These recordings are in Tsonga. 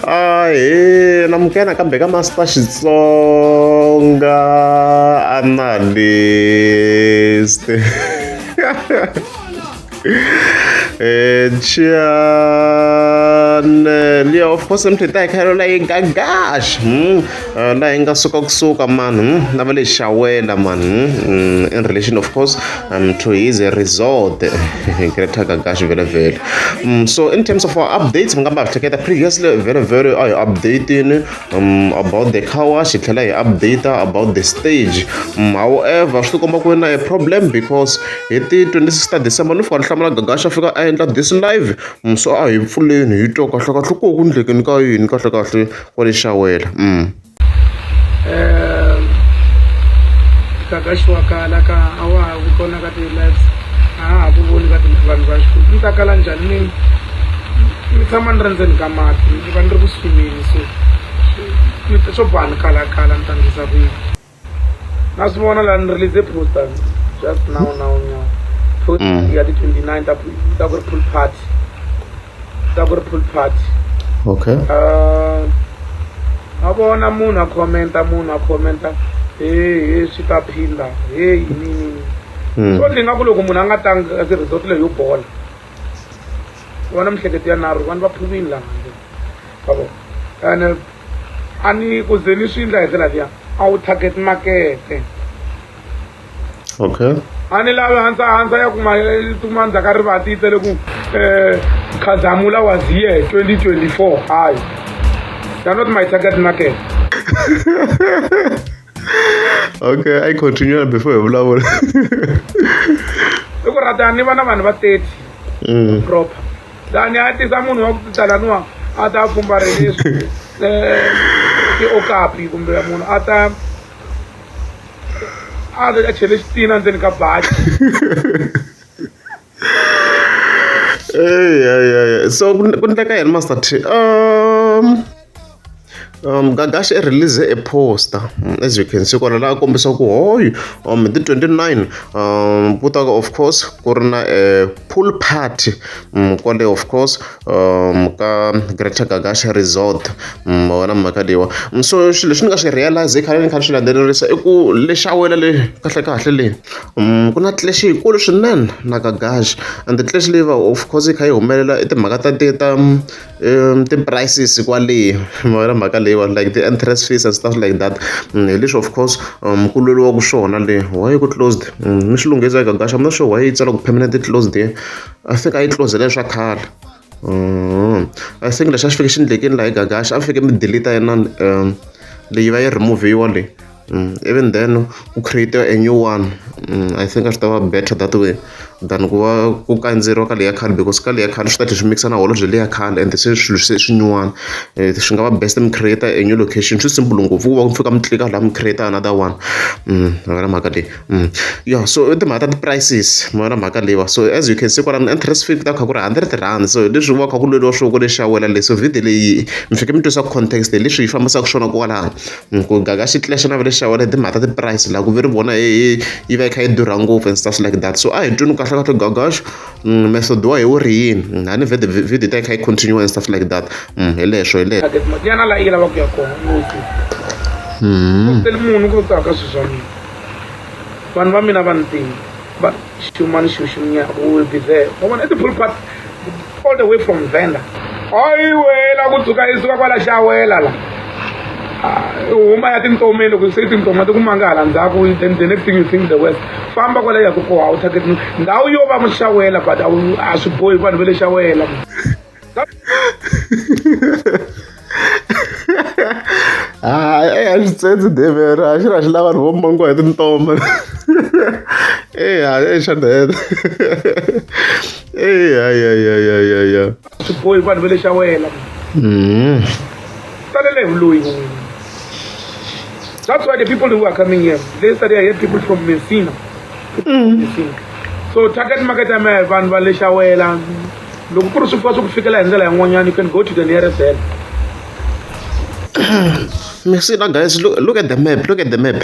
Ahee namukela nakambe ka Master Xitsonga Analyst channel ya of course mi ta hi kha la yi gagash la hi nga suka kusuka mani na va le xawela mani in relation of course to his resort Greater Gagash vele vele. So in terms of our updates mi nga ma hleketa previously vele vele a hi updating about the car wash hi tlhela hi update about the stage. However swi tikomba ku na a problem because hi ti 26 ta December ni fika ni hlamula Gagash a fika a endla this live so a hi pfuleni hi twa kahle kahle ku ku ndlekeni ka yini kahle kahle kwale xawela. Gagash wa kala ka a wa ha vi kona ka ti-lives a ha ha ku voni ka vanhu va xikwembu ni ta kala njhani ni ni tshama ni ri ndzeni ka mati ni va ni ri ku swimeni so ni swo boha ni kalakala ni ta ndlisa ku yini na swi vona laha ni release poster just now now now post ya ti 29 ta ta ku ri pool party ta ku ri pool party. Okay. A vona munhu a commenta munhu a commenta he he swi ta phinda he yini yini so ni nga ku loko munhu a nga tangi ka ti-resort leyi yo bola vona mihleketo ya nharhu vanhu va phuvini laha handle va vona ene a ni ku ze ni swi endla hi ndlela liya a wu target makete. Okay. A ni lavi handza handza ya kuma tuma ndzhaka rivati yi tsele ku Khazamula was here 2024 hayi they're not my target market. Okay, I continue before hi vulavula. I ku rata ni va na vanhu va 30 proper tani a tisa munhu wa ku tita laniwa a ta fumbarele leswi ti-okapi kumbe munhu a ta a a chele xitina ndzeni ka baji. Eya so ku endleka yini Master T Gagash i release a poster as you can see kwala laha a kombisa ku hoyi hi ti 29 ku ta of course ku ri na pool party kwale of course ka Greater Gagash Resort ma vona mhaka leyiwa so swilo leswi ni nga swi realize i khale ni kha ni swi landzelerisa i ku le xawela le kahlekahle le ku na clash yikulu swinene na Gagash and clash leyi va of course yi kha yi humelela i timhaka ta ti ta ti-prices kwale ma vona mhaka leyiwa like ti-entrance fees and stuff like that hi leswi of course ku lweriwaka swona le why ku closed ni swi lunghisa Gagash I'm not sure why yi tsala ku permanently closed here. I think a yi close-ele swa khale I think lexi a xi fike xi endlekeni laha hi Gagash a fike mi delete inani leyi va yi remove-iwa leyi even then ku create a new one I think a swi ta va better that way than ku va ku kandziyeriwa ka leya khale because ka leya khale swi ta tlhela swi mix na holobye leya khale and se swilo se swi nyuwana swi nga va best mi create a new location swi simple ngopfu ku va mi fika mi tlika laha mi create another one ma mhaka leyi. Ya so i timhaka ta ti-prices ma vona mhaka leyiwa so as you can see kwalano interest fee ku ta kha ku ri hundred rand so hi leswi va kha ku lweriwa swona ku xa wena leswi video leyi mi fike mi twisa context hi leswi yi fambisaka swona kwalano ku gaga xi clash na va le xa wena hi timhaka ta ti-price laha ku ve ri vona yi va yi kha yi durha ngopfu and stuff like that so a hi twini kahle kahle gagaxo method wa hi wu ri yini a ni vhete video ta yi kha yi continue and stuff like that hi leswo hi leswo yana la yi lavaka ku ya kona munhu ku tsaka swilo swa mina. Vanhu va mina va ni tiva va xumani xuxunya we will be there wa vona i ti-pool party all the way from Venda ayi wela ku dzuka yi suka kwala xawela la huma ya tintomeni loko se tintoma ti ku manga hala ndzhaku then the next thing you think the west famba kwala yaku koho a wu target ndhawu yo va muxawela but a swi bohi vanhu va le xawela. Hayi a xi tsendze Devere a xi ra xi lava vanhu vo mangiwa hi tintoma eya e xa nene eya ya ya ya ya ya swi bohi vanhu va le xa wena talele hi vuloyi that's why the people who are coming here they say they are here people from Messina. Messina so target market ya mehe vanhu va le xa wela Loko ku ri swifuwo swi ku fikela hi ndlela yin'wanyana, you can go to the nearest hell. Messina guys, look, look at the map, look at the map.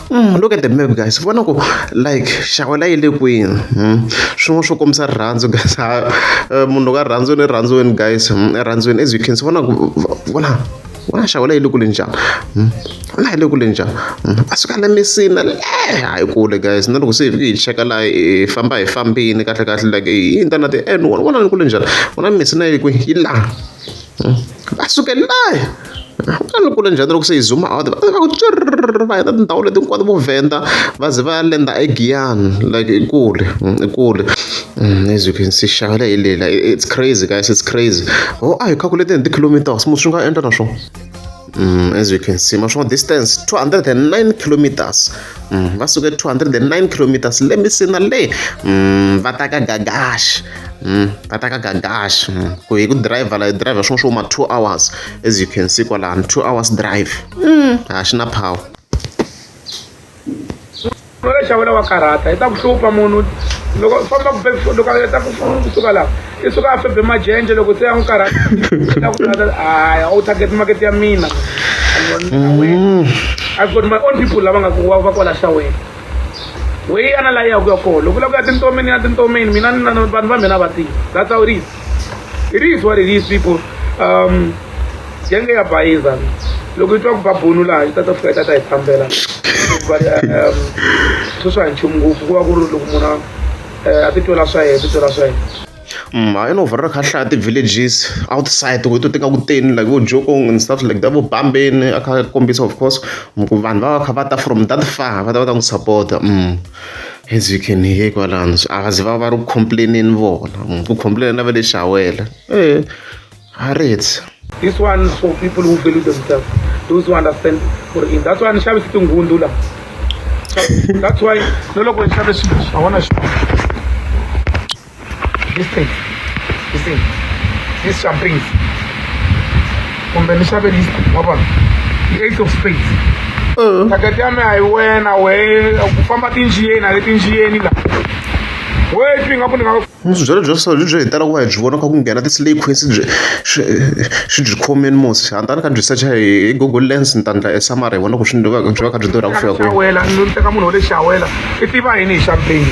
Look at the map guys, vona ku like Xawela yi le kwini. Swin'wana swo kombisa rirhandzu guys, munhu loko a rhandziwini i rhandziwini guys, i rhandziwini as you can see vona ku vona vona Xawela yi le kule njhani. Vona yi le kule njhani. A suka le Messina le hayi kule guys, na loko se hi fike hi cheka laha hi famba hi fambini kahle kahle like hi hundza na ti-N1 vona yi kule njhani. Vona Messina yi le kwihi yi laha. Va suke laya vona kule njhani loko se hi zoom out va ku tswirr va heta tindhawu leti hinkwato vo Venda va ze va ya lenda eGiyani like i kule i kule. As you can see Xawela hi lela it's crazy guys it's crazy. Oh a hi calculate-eni hi ti-kilometers munhu swi nga endla na swona. As you can see ma swi vona distance 209 kilometers. Va suke 209 kilometers le Messina le va ta ka Gagash. Va ta ka Gagash ku hi ku driver la hi driver swin'wana swo huma 2 hours as you can see kwalano 2 hours drive. A xi na power. Wa le Xawela wa karhata i ta ku hlupha munhu loko famba ku loko a heta kusuka laha i suka a febe majenje loko se a n'wi karhata ku karhata hayi a wu target market ya mina. I've got my own people lava nga ku va kwala Xawela weyi ana laha ya ku ya kona loko u lava ku ya tintomeni ya tintomeni mina vanhu va mina va tivi. That's how it is. It is what it is people. Genge ya bayiza loko yi twa ku ba bunu laha yi ta ta fika yi ta ta hi fambela. But sweswi a hi nchumu ngopfu ku va ku ri loko munhu a titwela swa yena titwela swa yena. Hayi no vhela kha hlaya ti-villages outside ku to ti nga ku teni like vo Jokong and stuff like that vo Bambeni a kha kombisa of course ku vanhu va va kha va ta from that far va ta va ta n'wi support. As you can hear kwalano a va ze va va ri ku complain-eni vona ku complain na va le Xawela a ri. This one is for people who value themselves, those who understand. That's why ni xavisi tinghundu la. That's why no loko ni xave swilo leswi, I wanna show this thing, this thing, this champagne. Kumbe ni xave this, wa vona, the Ace of Spades. Target ya mina a hi wena we ku famba tinjiyeni a le tinjiyeni la. We twi nga ku ni nga Byalwa bya so lebyi hi talaka ku va hi byi vona kha ku nghena ti-slay queens byi swi swi byi khomile musi a ni ta ni kha ni byi secha hi Google Lens ni ta endla e summary hi vona ku swi byi va kha byi durha ku fika kwihi. Xawela ni teka munhu wa le Xawela i tiva yini hi champagne.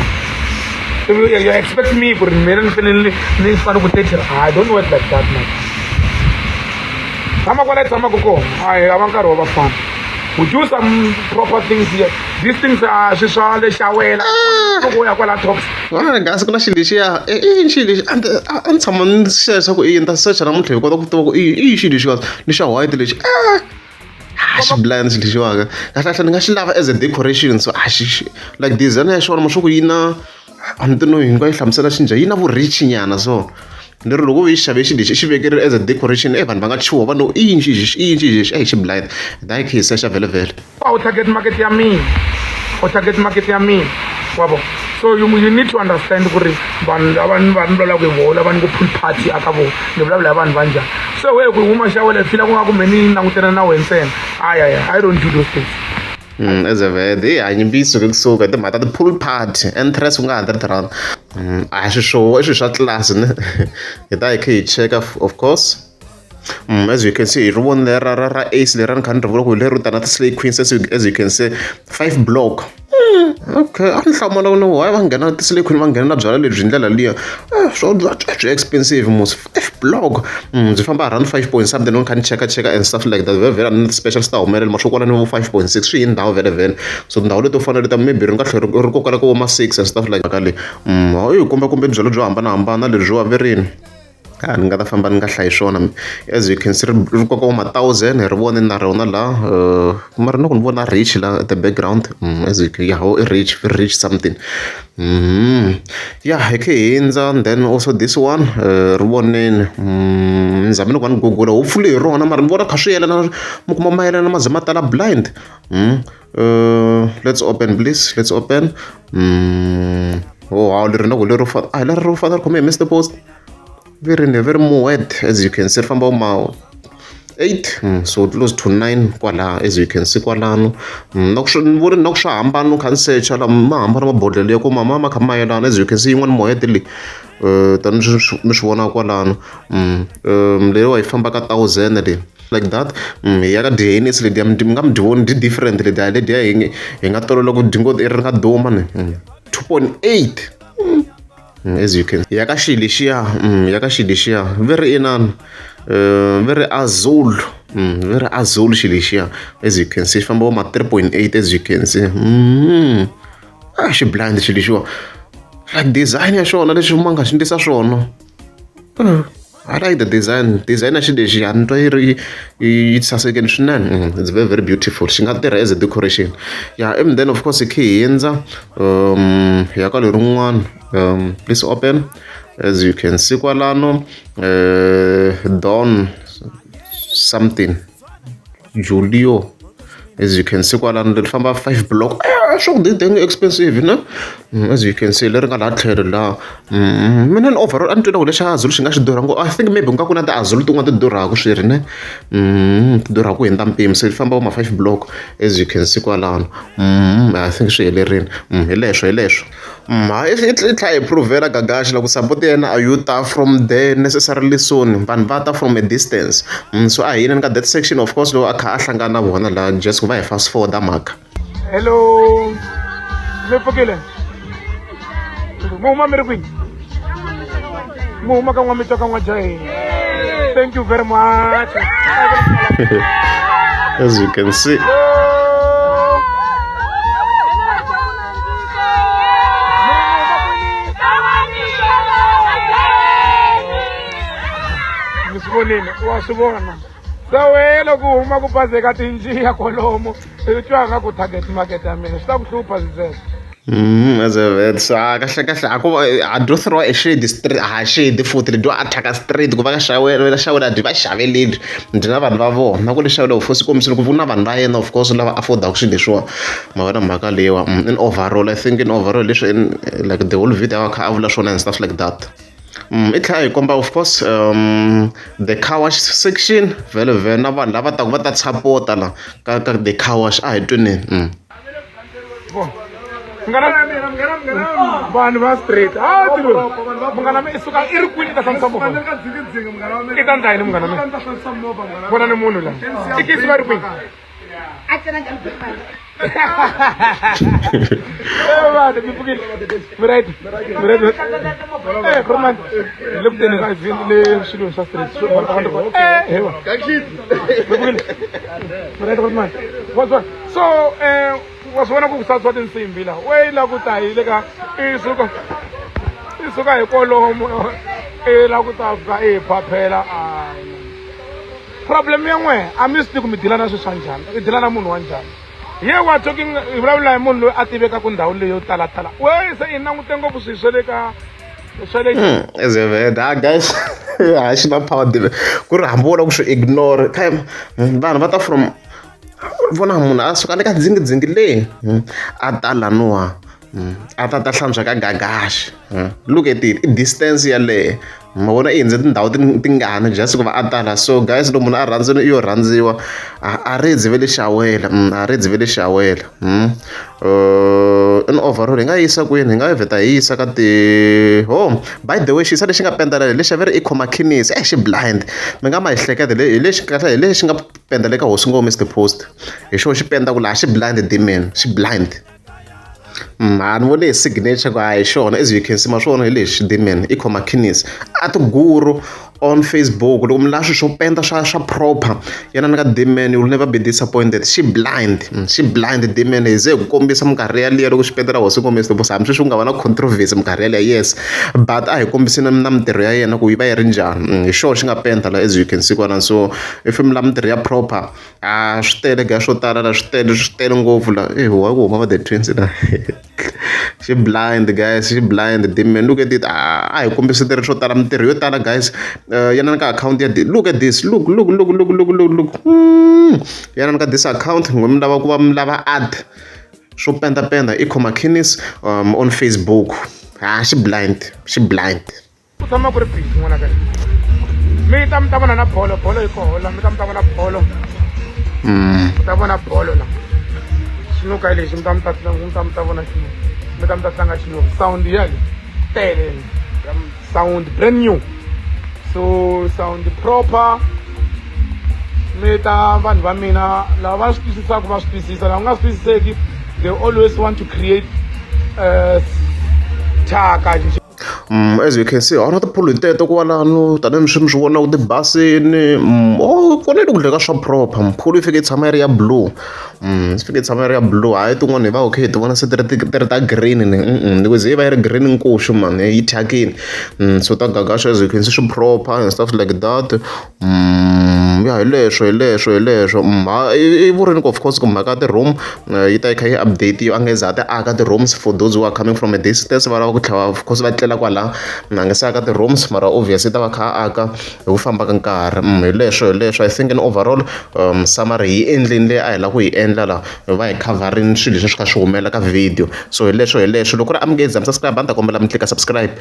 You expect me ku ri mina ni fanele ni fane ku 30 I don't work like that man. Tshama kwala i tshamaka kona a hi lava nkarhi wa vafana. We do some proper things here. These things are swi swa le Xawela loko u ya kwala Tops. Kasi ku na xilo lexiya i yini xilo lexi a ni tshama ni secha ku i yini ta secha namuntlha hi kota ku tiva ku i yini xilo lexiwani ni xa white lexi a xi blind xilo lexiwani kahle kahle ni nga xi lava as a decoration so a xi like design ya xona ma swa ku yi na a ni tivi no yi nga yi hlamusela xinjhani yi na vu rich nyana so lero loko yi xave xilo lexi i xi vekerile as a decoration e vanhu va nga chuha va no i yini xilo lexi i yini xilo lexi a hi xi blind hi ta yi kha hi secha vhele vhele. U target market ya mina u target market ya mina wa vo so you need to understand ku ri vanhu lava ni va ni vulavulaka hi vona lava ni ku pool party aka vona ni vulavula hi vanhu va njhani so we ku huma Xawela hi fila ku nga kumbe ni langutana na wena ntsena hayi I don't do those things. As a vhele hi hanye yi suke kusuka hi timhaka ta ti-pool party entrance ku nga R100. A hi swo i swilo swa tlilasi ne hi ta hi kha hi cheka of course. As you can see hi ri voni ra ra ra Ace leri a ni kha ni ri vula ku hi lero ta na ti-slay queens as you can see 5 block. Okay a ni hlamala ku why va nghena ti-slay queen va nghena na byalwa lebyi hi ndlela liya swo byi expensive mos 5 block. Byi famba around 5 point something ni kha ni cheka cheka and stuff like that vhele vhele a ni special swi ta humelela ma swo kwala ni vo 5.6 swi hi ndhawu vhele vhele so tindhawu leto fana leta maybe ri nga tlhela ri kokela ka vo ma 6 and stuff like mhaka leyi. Yi komba kumbe byalwa byo hambanahambana lebyiwa verini. A ni nga ta famba ni nga hlayi swona as you can see ri koka vo ma 1000 hi ri vone na rona laha mara na ku ni vona rich la at the background as you can yeah i rich rich something. Yeah hi kha hi hindza then also this one ri voneni ni zame ni ku va ni google hopefully hi rona mara ni vona kha swi yelana mi kuma mayelana ma ze ma tala blind. Let's open please, let's open. Oh wow leri na ku lero a hi leri ro fana ri khome hi Mr Post. Very very moet as you can see ri famba ma 8 so close to 9 kwala as you can see kwalano. Na ku ni vona na ku swa hambana ni kha ni secha la ma hambana mabodhlele ya ku ma ma kha ma yelana as you can see yin'wana moet leyi tani mi swi vona kwalano. Leyiwa yi famba ka 1000 leyi. Like that ya ka di-Hennessy letiya mi nga mi dyi voni dyi different letiya letiya hi hi nga tolovela ku dyi ngo ri nga duma ni 2.8 as you can ya ka xilo lexiya ya ka xilo lexiya ve ri inani ve ri azul ve ri azul xilo lexiya as you can see xi famba vo ma 3.8 as you can see a xi blind xilo lexiwa like design ya xona leswi ma nga xi ndlisa swona. I like the design design ya xilo lexi ni twa yi ri yi sasekile swinene it's very very beautiful xi nga tirha as a decoration ya and then of course hi khe hi hundza hi ya ka lerin'wana please open as you can see kwalano don something Julio as you can see kwalano leri famba 5 block swa ku ding expensive ne as you can see leri nga laha tlhelo laha mina ni overall a ni twela ku lexa Azul xi nga xi durha ngopfu I think maybe ku nga ku na ti-Azul tin'wana ti durhaka swi ri ne ti durhaka ku hundza mpimo se famba vo ma 5 block as you can see kwalano I think swi helerile hi leswo hi leswo hayi i tlhela hi provela Gagashi loko support ya yena a yo ta from there necessarily soon vanhu va ta from a distance so a hi yineni ka that section of course loko a kha a hlangana na vona laha just ku va hi fast forward mhaka. Hello mi pfukile mi huma mi ri kwini mi huma ka n'wamitwa ka n'wajaheni thank you very much. As you can see. Mi swi vonile wa swi vona se we loko u huma ku bazeka tinjiya kwalomu i twa nga ku target market ya mina swi ta ku hlupha switseswo. As a so kahle kahle a ku a do throw a shade straight ha shade futhi ri dyo attack straight ku va ka xawela xawela dyi va xaveleli ndzi na vanhu va vona na ku le xawela of course kombisile ku na vanhu va yena of course lava affordaka swilo leswiwa ma vona mhaka leyiwa in overall I think in overall leswi in like the whole video a kha a vula swona and stuff like that. I tlhela hi komba of course the car wash section vhele vhele na vanhu lava taku va ta sapota la ka ka the car wash a hi tweneni. Vanhu va straight a munghana mi i suka i ri kwini i ta hlantswa movha i ta ndla yini munghana mi vona ni munhu la i kisi va ri kwini. Vanhu mi pfukile mi right mi right eh khoromani le ku teni ka le swilo swa straight eh hewa mi pfukile mi right khoromani wa so wa swi vona ku ku sadziwa tinsimbhi laha we yi lava ku ta hi le ka i suka i suka hi kolomo i lava ku ta fika i hi phaphela problem ya n'we a mi swi tivi ku mi dila na swilo swa njhani i dila na munhu wa njhani ye wa talking hi vulavula hi munhu loyi a tivekaka ndhawu leyo talatala we se i langute ngopfu swilo swa le ka swa le As a ah guys hayi xi na power ku ri hambi wo lava ku swi ignore kha vanhu va ta from vona munhu a suka le ka dzingidzingi leyi a ta laniwa a ta ta hlantswa ka Gagashi look at it i distance yaleyo ma vona i hundze tindhawu tingani just ku va a tala so guys loko munhu a rhandzile i yo rhandziwa a ri dzi ve le xawela a ri dzi ve le xawela in overall hi nga yisa kwini hi nga vheta hi yisa ka ti ho by the way xiyisa lexi nga penda la lexi va ri i khomakhimisi e xi blind mi nga ma hi hleketa hi lexi kahle hi lexi nga penda le ka hosi ngo Mr Post hi xona xi pendaku laha xi blind demon xi blind a ni vone hi signature ku a hi xona as you can see ma swi vona hi lexi demon i khomakhimisi a ti guru on Facebook loko mi lava swilo swo penda swa swa proper yena ni ka demon you will never be disappointed xi blind xi blind demon hi ze hi ku kombisa minkarhi yaliya loko xi pendela hosi ngo Mr Post hambi sweswi ku nga va na controversy minkarhi yaliya yes but a hi kombisini na mintirho ya yena ku yi va yi ri njhani hi xona xi nga penda la as you can see kwalano so if mi lava mintirho ya proper a swi tele ga swo tala la swi tele swi tele ngopfu la e wa ku huma va the twins la xi blind guys xi blind demon look at it a hi kombisi tirhi swo tala mintirho yo tala guys yana ni ka account ya look at this look look look look look look look yana ni ka this account n'we mi lava ku va mi lava art swo penda penda i khomakhimisi on Facebook ha xi blind xi blind. Ku tshama ku ri busy n'wana ka mi ta mi ta vona na bolo bolo yi koho la mi ta mi ta vona bolo mi ta vona bolo la xinuka lexi mi ta mi ta mi ta mi ta vona xinuka mi ta mi ta tlanga xinuka sound ya le tele sound brand new so sound proper. Mi ta vanhu va mina lava va swi twisisaka va swi twisisa, lava nga swi twisiseki they always want to create thyaka. As you can see hona tiphulu hi teto kwalano tanihi swi mi swi vonaka ti basini oh kona ku dleka swa proper phulu yi fike yi tshama yi ri ya blue yi fike yi tshama yi ri ya blue hayi tin'wana hi va okay hi ti vona se ti ri ti ri ta green ni loko ze yi va yi ri green nkoxu mani yi thyakini so ta gagasha as you can see swi proper and stuff like that. Ya hi leswo hi leswo hi leswo i vurini ku of course ku mhaka ya ti-room yi ta yi kha yi update-iwa a nge za a ti aka ti-rooms for those who are coming from a distance va lava ku tlhela of course va tlela kwala a nge se aka ti-rooms mara obvious i ta va kha a aka hi ku famba ka nkarhi hi leswo hi leswo I think in overall summary hi yi endlini leyi a hi lava ku yi endla la hi va hi khavharini swilo leswi swi kha swi humelela ka video so hi leswo hi leswo loko ku ri a mi nge za mi subscribe a ni ta kombela mi tlika subscribe.